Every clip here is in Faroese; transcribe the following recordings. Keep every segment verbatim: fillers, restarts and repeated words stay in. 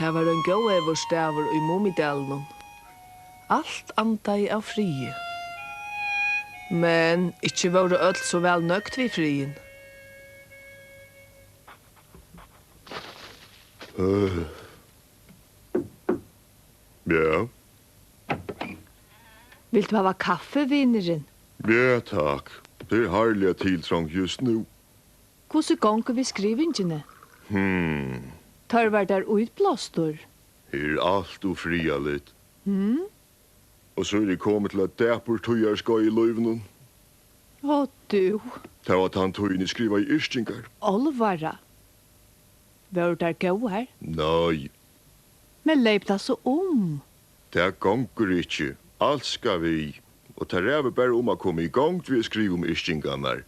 Tað var ein góðveðursdagur í Mumidalinum. Alt andaði av friði. Men ikki vóru øll so væl nøgd við friðin. Øh. Ja. Vilt tú hava kaffi, vinurin? Ja, takk. Tað er harðliga tiltrongt júst nú. Hvussu gongur við skrivingini? Hmm. Tørvar tær íblástur? Her er alt ov friðarligt. Hmm? Og so eri eg komin til eitt dapurt tíðarskeið í lívinum. Á, tú. Tað var tann tíðin, eg skrivaði yrkingar. Álvara? Vóru tær góðar? Nei. Men leyp tað so um? Tað gongur ikki. Alt skal við. Og tað ræður bara um at koma í gongd við at skriva um yrkingarnar.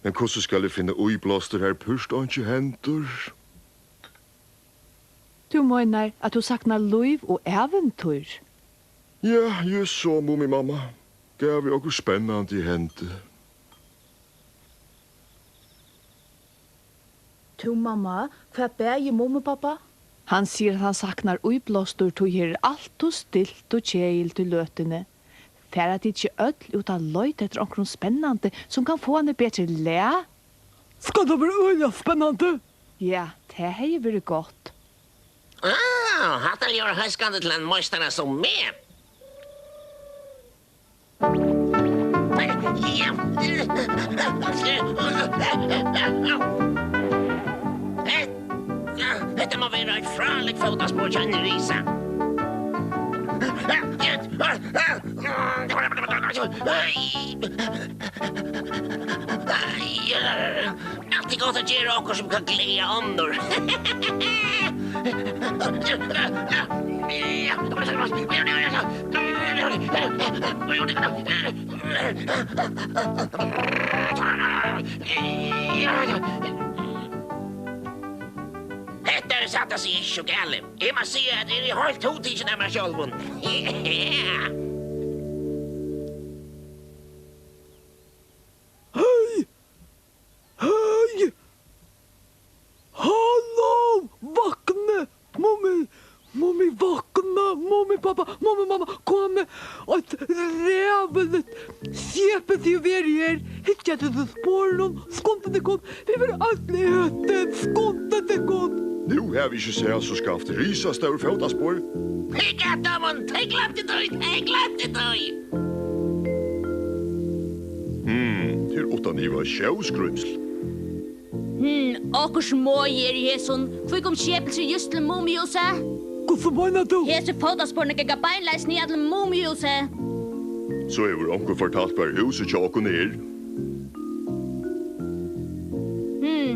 Men hvussu skal eg finna íblástur, har púrt einki hendir? Tú meinar, at tú saknar lív og ævintýr? Ja, júst so, Mumimamma. Gævi okkurt spennandi hendi. Tú, mamma, hvat bagir Mumipápa? Hann sigur, at hann saknar íblástur, tí her er alt ov stilt og keðiligt í løtuni. Fara tit ikki øll út at leita eftir onkrum spennandi, sum kann fáa hann í betri lag? Skal tað vera øgiliga spennandi? Ja, tað hevði verið gott. Ah, hatta ljóðar hóskandi til ein meistara sum meg. Hetta má vera eitt frálíkt fótaspor hjá einum risa. Alt er gott at gera okkurt sum kann gleða onnur. Hetta er satt at siga ikki so galið. Eg má siga, at eg eri heilt hugtikin av mær sjálvum. Hey! Hey! Halló! Vakna! Mummi! Mummi, vakna! Mumipápi, Mumimamma, komið! Eitt ræðuligt skepilsi hevur verið her. Hyggið eftir sporunum. Skundið tykkum! Vit verða øll etin! Skundið tykkum! Nú havi eg ikki sæð so skapt risastór fótaspor. Hygg at teimum! Tey gloymdu tí! Tey gloymdu tí! Hmm, tað er uttan iva sjóskrímsl. Hmm, okkurt moðið er í hesum. Hví kom skepilsið júst til Mumihúsið? Hvussu meinar tú? Hesi fótasporini ganga beinleiðis niðan til Mumihúsið. So hevur onkur fortalt, hvar húsið hjá okkum er? Hmm,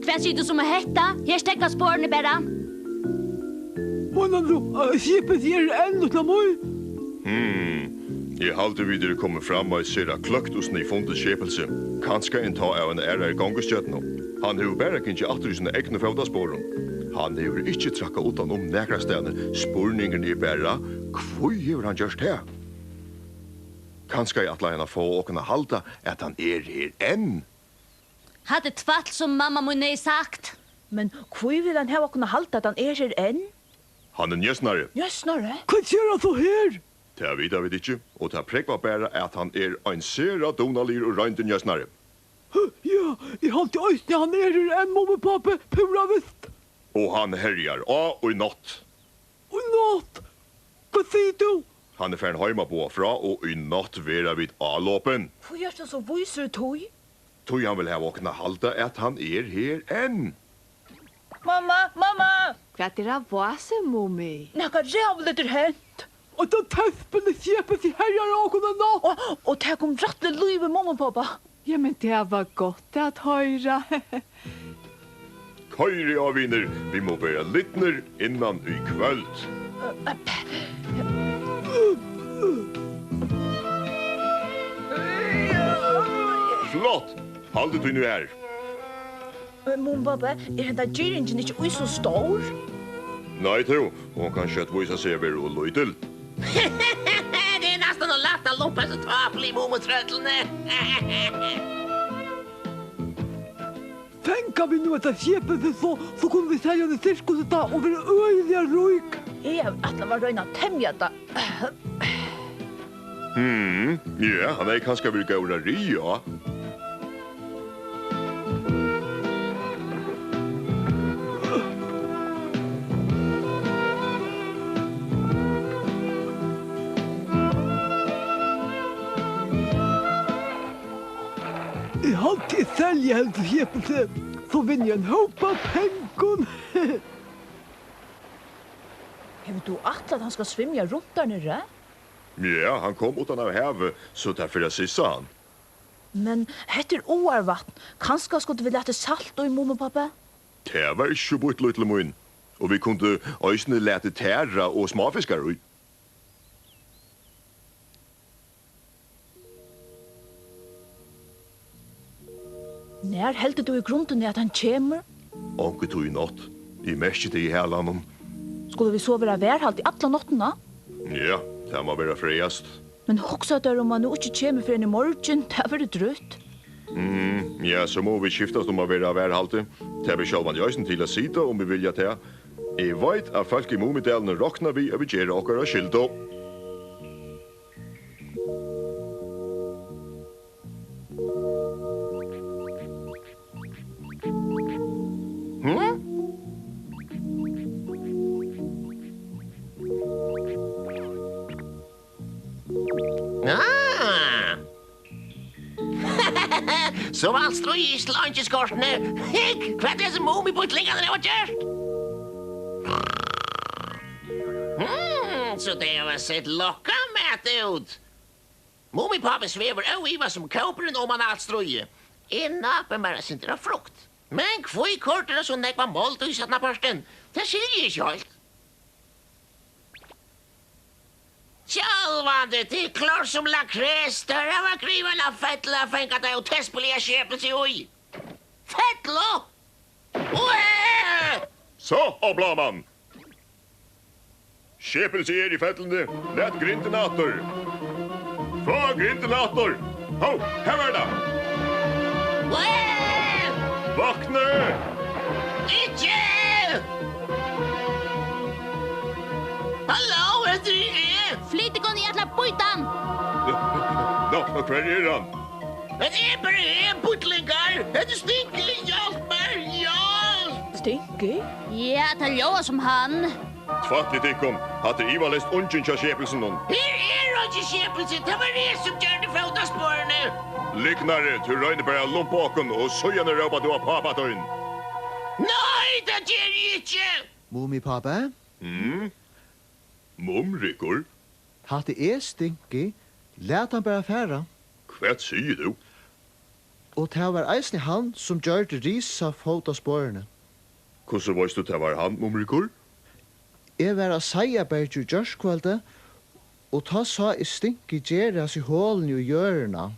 hvat sigur tú so um hetta? Her steðga sporini bara. Meinar tú, at skepilsið er enn uttan í? Hmm. Eg haldi, vit eru komin fram á eitt sera kløkt og sniðfundið skepilsi, kanska enntá av eini aðrari gongustjørnu. Hann hevur bara gingið aftur í sínum egnu fótasporum. Hann hevur ikki traðkað uttan um nakrastaðni. Spurningurin er bara, hví hevur hann gjørt tað? Kanska eg ætlaði hann at fáa okkum at halda, at hann er her enn? Hatta er tvætl, sum mamma mín hevði sagt. Men hví vil hann hava okkum at halda, at hann er her enn? Hann er njósnari. Njósnari? Hvat ger hann so her? Tað vita vit ikki, og tað prógvar bara, at hann er ein sera dugnaligur og royndur njósnari. Ja, eg haldi eisini, hann er her enn, Mumipápi, púra vist. Og hann herjar á í nátt. Í nátt? Hvat sigur tú? Hann er farin heim at boða frá, og í nátt verða vit álopin. Hví ert tú so vísur í tí? Tí hann vil hava okkum at halda, at hann er her enn. Mamma, mamma! Hvat er á vási, Mumi? Nakað ræðuligt er hent. Og tað tespiliga skepilsið herjar á okkum í nátt. Og, og tað kom rættiliga lív í Mumipápa. Ja, men tað var gott at hoyra. Koyrið á, vinir, vit mugu vera lidnir innan í kvøld. Flott! Haldið tí nú har. Mumipápi, er henda girðingin ikki í so stór? Nei, tú, hon kann skjótt vísa seg at vera ov lítil. Tað er næstan ov lætt at lumpa hesi tápuligu mumitrøllini. Fanga vit nú hetta skepilsið, so, so kunnu vit selja tað í sirkusið tá og verða øgiliga rík. Eg havi ætlað mær at royna at temja tað. Hmm, ja, hann hevði kanska verið góður at ríða á. Eg haldi, eg selji heldur skepilsið, so vinni eg ein hóp av pengum. Hevur tú ætlað, at hann skal svimja runt har niðri? Ja, hann kom uttan av havi, so tað fer at sissa hann. Men hetta er áarvatn. Kanska skuldu vit latið salt í, Mumipápi? Tað var ikki so býtt, lítli mín. Og vit kundu eisini latið tara og smáfiskar í. Nær heldur tú í grundini, at hann kemur? Onkuntíð í nátt. Eg merki tað í halanum. Skulu vit so vera varðhald í alla náttina? Ja, tað má vera frægast. Men hugsa tær, um hann nú ikki kemur fyrr enn í morgin, tað verður drúgt. Mm, ja, so mugu vit skiftast um at vera á varðhaldi. Tað ber sjálvandi eisini til at sita, um vit vilja tað. Eg veit, at fólk í Mumidalinum rokna við, at vit gera okkara skyldu. Hm? Ah! So alt stríðið ikki til einkiskortini. Hygg, hvat hesir mumibýttlingarnir hava gjørt. Hmm, so tey hava sett lokkamat út. Mumipápi svevur óivað sum kópurin oman á alt stríðið. Eg nápi mær eitt sindur av frukt. Men hví koyrdi tað so nógva mold í seinnapartin? Tað skilji eg ikki heilt. Sjálvandi, tað er klárt sum lakres. Teir hava grivið eina fellu at fanga tað ótespiga skepilsið í. Fellu? Uæ! So, Oblamann! Skepilsið er í felluni. Lat grindina aftur. Fá grindina aftur. Hó, har var tað. Uæ! Vakna! Ikki! Halló, hetta eri eg! Flyt tykkum, eg ætli at bíta hann! Ná, hvar er hann? Men eg bara eg, býttlingar! Hetta er Stinky, hjálp mær, hjálp! Stinky? Ja, tað ljóðar sum hann. Tvætl við tykkum, hatta er ivaleyst ungin hjá skepilsinum. Her er einki skepilsi, tað var eg sum gjørdi fótasporini. Lygnari, tú roynir bara at lumpa okkum og síðani rópar tú á pápa tín. Nei, tað geri eg ikki! Mumipápi? Mm? Mumrikur? Hatta er Stinky. Lat hann bara fara. Hvat sigur tú? Og tað var eisini hann, sum gjørdi risafótasporini. Hvussu veitst tú, tað var hann, Mumrikur? Eg var á Seiðabergi í gjárkvøldið, og tá sá eg Stinky gera hasi holini í jørðina.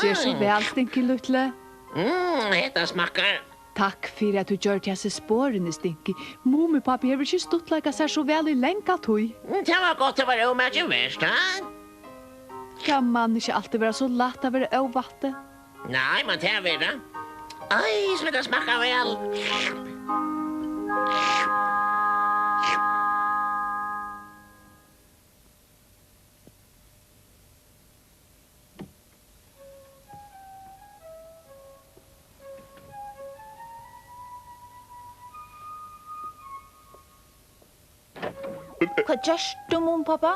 Ger so væl, Stinky lítli. Mm, hetta smakkar. Takk fyri, at tú gjørdi hasi sporini, Stinky. Mumipápi hevur ikki stuttleikað sær so væl í langa tíð. Mm, tað var gott, tað var ómakin vert, ha? Tað man ikki altíð vera so lætt at vera óvætti. Nei, men tað er tað. Ei, sum tað smakkar væl. Hvat gert tú, Mumipápi?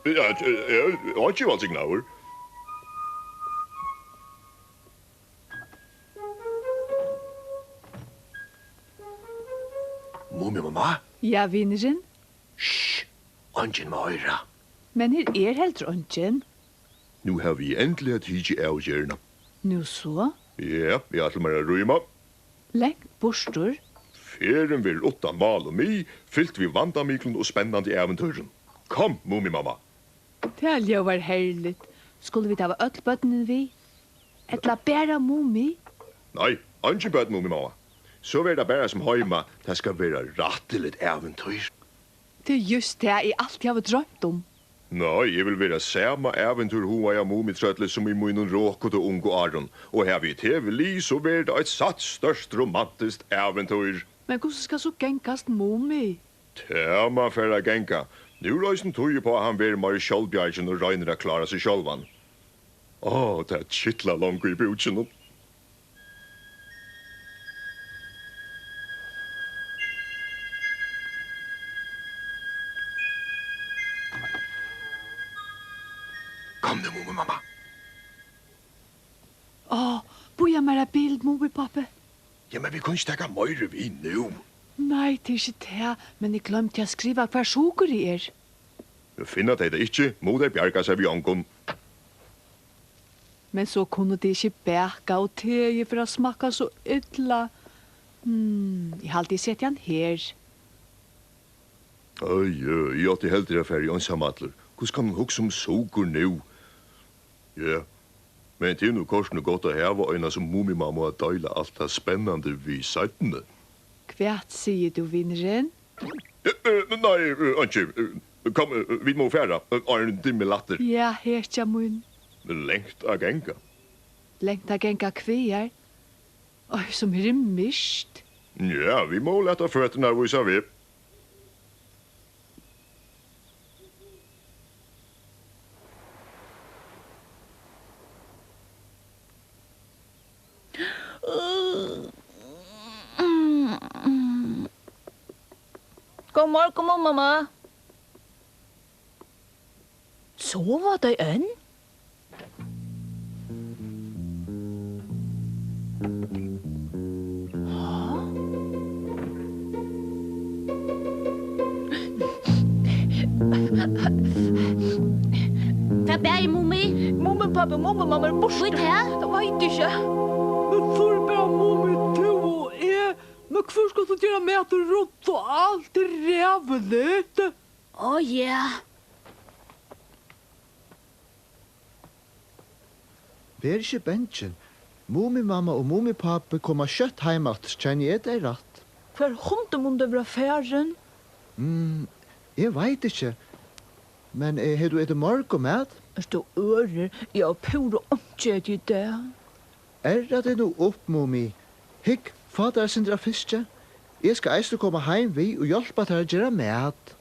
Ja, eh, eh, einki, vælsignaður. Mumimamma? Ja, vinurin? Shh, eingin má hoyra. Men her er heldur eingin. Nú havi eg endiliga tikið avgerðina. Nú so? Ja, eg ætli mær at rýma. Langt burtur? Ferðin verður uttan mál og mið, fylt við vandamiklum og spennandi ævintýrum. Kom, Mumimamma, Tað ljóðar herligt. Skulu vit hava øll børnini við? Ella bara Mumi? Nei, eingi børn, Mumimamma. So verður tað bara sum heima. Tað skal vera rættiligt ævintýr. Tað er júst tað, eg altíð havi droymt um. Nei, eg vil vera sama ævintýrhugaða Mumitrøllið sum í mínum rokutu ungu árum, og havi eg teg við lið, so verður tað eitt satt stórt romantiskt ævintýr. Men hvussu skal so gangast Mumi? Tað má fara at ganga. Nú er eisini tíð uppá, at hann verður meira sjálvbjargin og roynir at klára seg sjálvan. Á, tað kitlar longu í búkinum. Kom nú, Mumimamma. Á, bíða mær eitt bil, Mumipápi. Ja, men vit kunnu ikki taka meira við nú. Nei, tað er ikki tað, men eg gloymdi at skriva, hvar sukurið er. Finna tey tað ikki, mugu tey bjarga sær við ongum. Men so kunnu tey ikki baka, og teið fer at smakka so illa. Hmm, eg haldi, eg seti hann her. Æ, ja, eg átti heldur at farið einsamallur. Hvussu kann hon hugsa um sukur nú? Ja, men tað er nú kortini gott at hava eina sum Mumimammu at deila alt tað spennandi við seinni. Hvat sigur tú, vinurin? Eh, eh, nei, eh, einki. Eh, kom, eh, vit mugu fara, eh, áðrenn dimmið lættir. Ja, hetja mín. Langt at ganga. Langt at ganga hvagar? Oj, sum her er myrkt. Ja, vit mugu lata føturnar vísa veg. Góðan morgun, Mumimamma. Sova tey enn? Hvat bagir Mumi? Mumipápi og Mumimamma eru burtur. Hví tað? Tað veit eg ikki. Men so er bara Mumi, tú og eg. Men hvør skal so gera mat og rudda og alt er ræðuligt? Á, ja. Ver ikki bangin. Mumimamma og Mumipápi koma skjótt heim aftur, kenni eg tey rætt. Hvar hundan munnu tey vera farin? Mm, eg veit ikki. Men, eh, hevur tú etið morgunmat? Ert tú ørur? Eg havi púra einki etið í dag. Erra teg nú upp, Mumi. Hygg, fá tær eitt sindur av fiski. Eg skal eisini koma heim við og hjálpa tær at gera mat.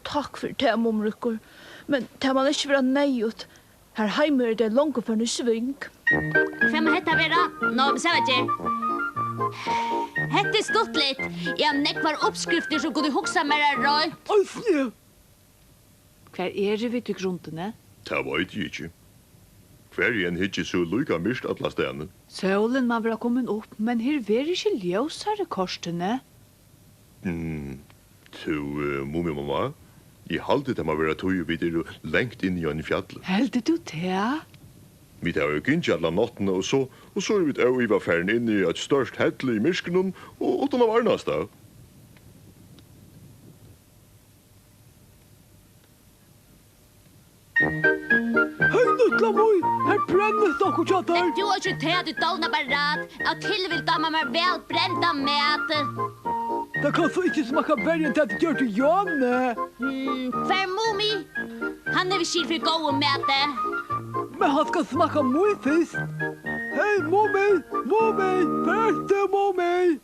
Takk fyri tað, Mumrikur. Men tað man ikki vera neyðugt. Har heima eru tey longu farin í sving. Hvat má hetta vera? Ná, men sær ger. Hetta er stuttligt. Eg havi nógvar uppskriftir, sum kundi hugsað mær at roynt. Eisini. Hvar eru vit í grundini? Tað veit eg ikki. Hvar eg enn hyggi, so er líka myrkt allastaðni. Sólin má vera komin upp, men her verður ikki ljósari kortini. Mm, tú, eh, Mumimamma, eg haldi, tað má vera tí, vit eru langt inni í einum fjalli. Heldur tú tað? Vit hava jo gingið alla náttina, og so, og so eru vit óivað farin inn í eitt stórt helli í myrkrinum og uttan at varnast tað. Hey, Lítla Mý, her brennist okkurt hjá tær. Tú hevur ikki tað, tú dovnar bara rætt. Av tilvild dámar mær væl brendan mat. Tað kann so ikki smakka verri enn tað, tú gjørdi í Jane. Hmm, hvar er Mumi? Hann hevur skil fyri góðum mati. Men hann skal smakka mín fyrst. Hey, Mumi, Mumi, hvar ert tú, Mumi?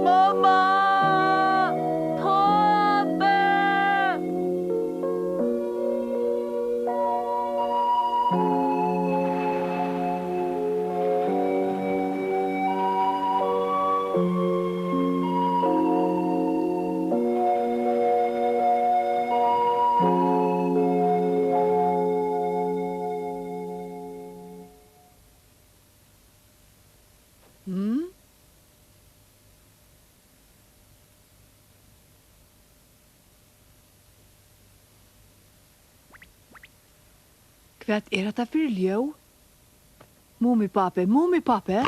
Mamma! Pápi! Hvat er hetta fyri ljóð? Mumipápi, Mumipápi?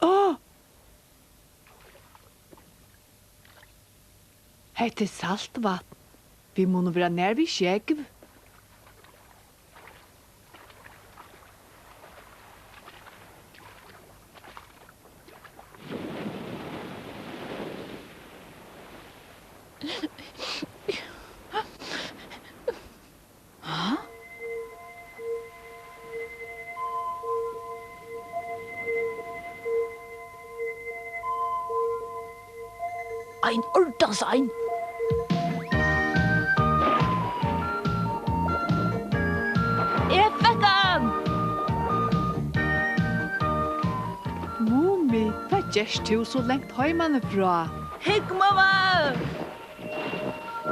Áh! Hetta er saltvatn. Vit munnu vera nær við sjógv. Ha? Ein ordans ein. Eg fekk hann! Mumi, hvat gert tú so langt heimanífrá? Hygg, mamma!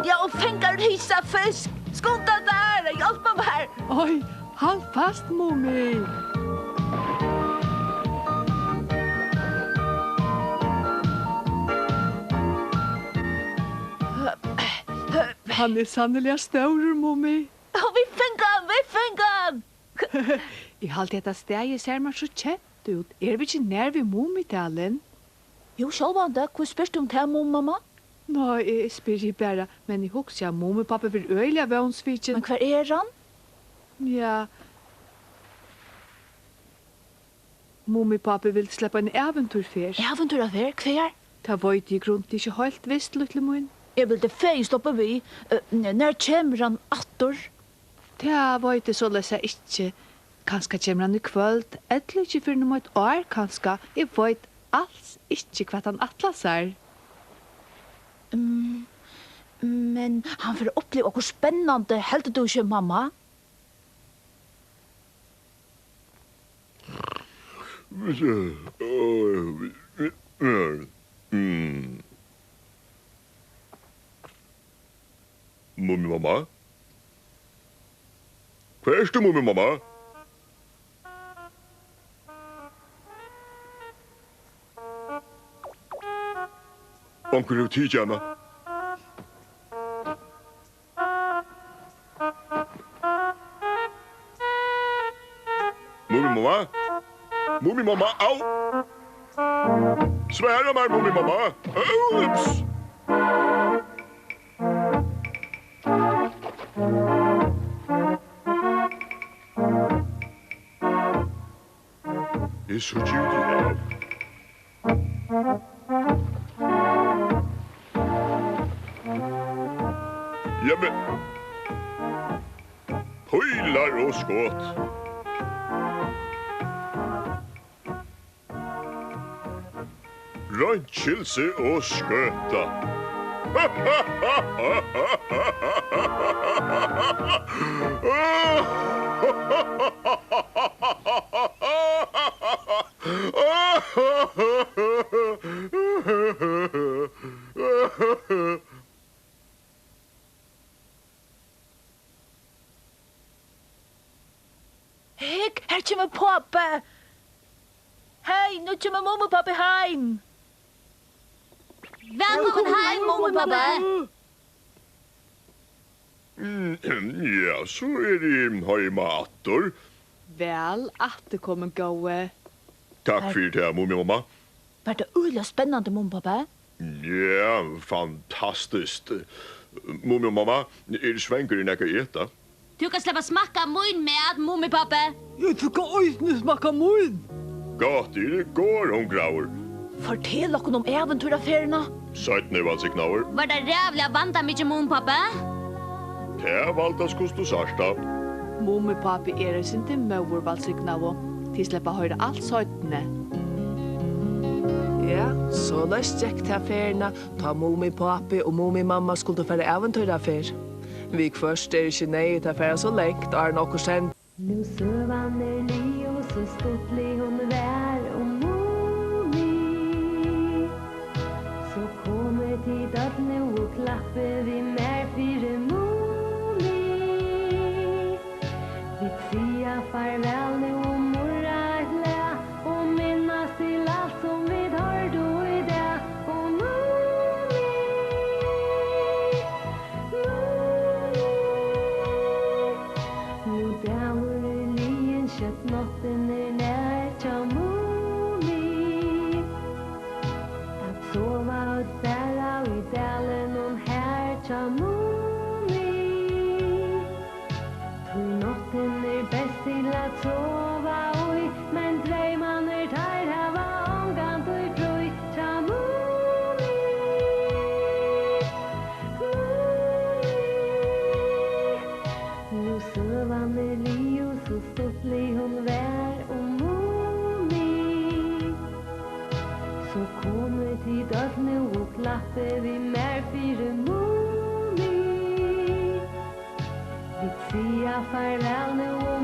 Ja, og fangar risa fisk. Skunda tær at hjálpa mær. Oj, halt fast, Mumi. Hann er sanniliga stórur, Mumi. Ó, vit fingu hann, vit fingu hann. Eg haldi, hetta staðið sær mær so kent út. Eru vit ikki nær við Mumidalin? Jú, sjálvandi. Hví spyrt tú um tað, Mumimamma? Nei, eg, eg spyrji bara, men eg hugsi, at Mumipápi verður øgiliga vónsvikin. Men hvar er hann? Ja. Mumipápi vildi sleppa eina ævintýrferð. Ævintýraferð? Hvar? Tað veit eg í grund ikki heilt vist, lítli mín. Eg vildi fegin sloppið við. Eh, n-, nær kemur hann aftur? Tað veit eg soleiðis ikki. Kanska kemur hann í kvøld, ella ikki fyrr enn um eitt ár kanska. Eg veit als ikki, hvat hann ætlar sær. Mm, men hann fer at uppliva okkurt spennandi, heldur tú ikki, mamma? Mm. Mumimamma? Hvar ert tú, Mumimamma? Onkur hevur tikið hana. Mumimamma? Mumimamma, au! Svara mær, Mumimamma! Au, ups! Eg síggi út í hav. Jamen. Pílar og skot. Reinskilsi og skøta. Hygg, her kemur pápi. Hey, nú kemur Mumipápi heim. Vælkomin heim, Mumipápi. Mm, ja, so eri eg heima aftur. Væl afturkomin, góði. Takk fyri tað, Mumimamma. Var tað øgiliga spennandi, Mumipápi? Ja, fantastiskt. Mumimamma, eg eri svangur, er nakað at eta? Tú kanst sleppa at smakka mín mat, Mumipápi. Eg skal eisini smakka mín. Gott, eg eri gorhungraður. Fortel okkum um ævintýraferðina. Seinni, vælsignaður. Var tað ræðuliga vandamikið, Mumipápi? Tað valdast, hvussu tú sært tað. Mumipápi er eitt sindur móður, vælsignaðu. Tit sleppa at hoyra alt seinni. Ja, soleiðis gekk tað ferðina, tá Mumipápi og Mumimamma skuldu fara ævintýraferð. Viðhvørt er ikki neyðugt at fara so langt, áðrenn okkurt hendir. Nú søgan er liðug, so stuttlig hon var um Mumi. So komið tit øll nú og Náttin er nær hjá Mumi. At sova øll bara í dalinum har hjá Mumi. Tí náttin er best til at sova í, men dreymarnir, teir hava ongantíð frí hjá Mumi. Mumi. Nú søgan er liðug, so stuttlig hon var um Mumi. So komið tit øll nú og klappið við mær fyri Mumi. Vit siga farvæl nú og